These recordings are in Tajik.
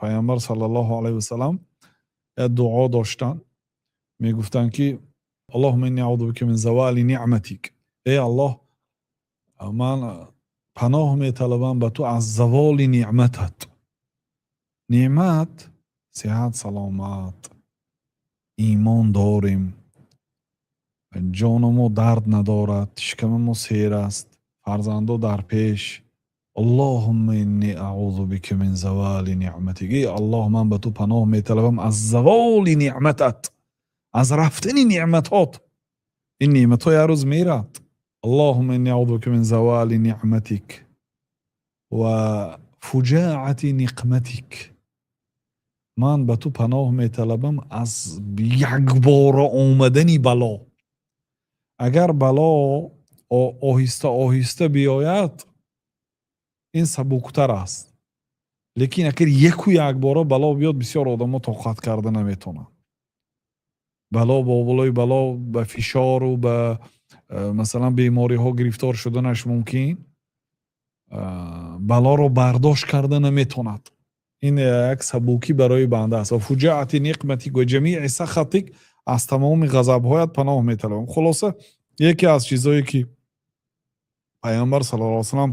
Пайғамбар саллаллоҳу алайҳи васалам як дуо доштанд, мегуфтанд ки: "Аллоҳумма инни аъузу бика мин завали ниъматик", эй Аллоҳ, ман паноҳ металабам ба ту аз заволи неъматат. Неъмат сиҳат, саломат, имон дорем, ҷонамо дард надорад, шикамамо сер аст, фарзандо дар пеш. "Аллоҳумма инни аъузу бика мин завали ниъматик", эй Аллоҳ, ман ба ту паноҳ металабам аз заволи неъматат, аз рафтани неъматҳот. Ин неъматҳо як рӯз мерад. "Аллоҳумма инни аъузу бика мин завали ниъматик ва фуҷаати ниқматик", ман ба ту паноҳ металабам аз якбора омадани бало. Агар бало оҳиста оҳиста биёяд, ин сабуктар аст, лекин агар яку якбора бало биёд, бисёр одамо тоқат карда наметавонанд. Бало бо болои бало, ба фишору ба масалан бемориҳо гирифтор шуданаш мумкин, балоро бардошт карда наметавонад. Ин як сабукӣ барои банда аст. "Ва фуҷаати ниқматик ва ҷамии сахатик", аз тамоми ғазабҳоят паноҳ металабам. Хулоса, яке аз чизҳое ки Пайғамбар саллаллоҳу алайҳи васалам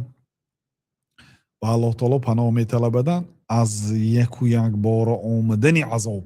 ба Аллоҳ таоло паноҳ металабаданд, аз яку якбора омадани азоб.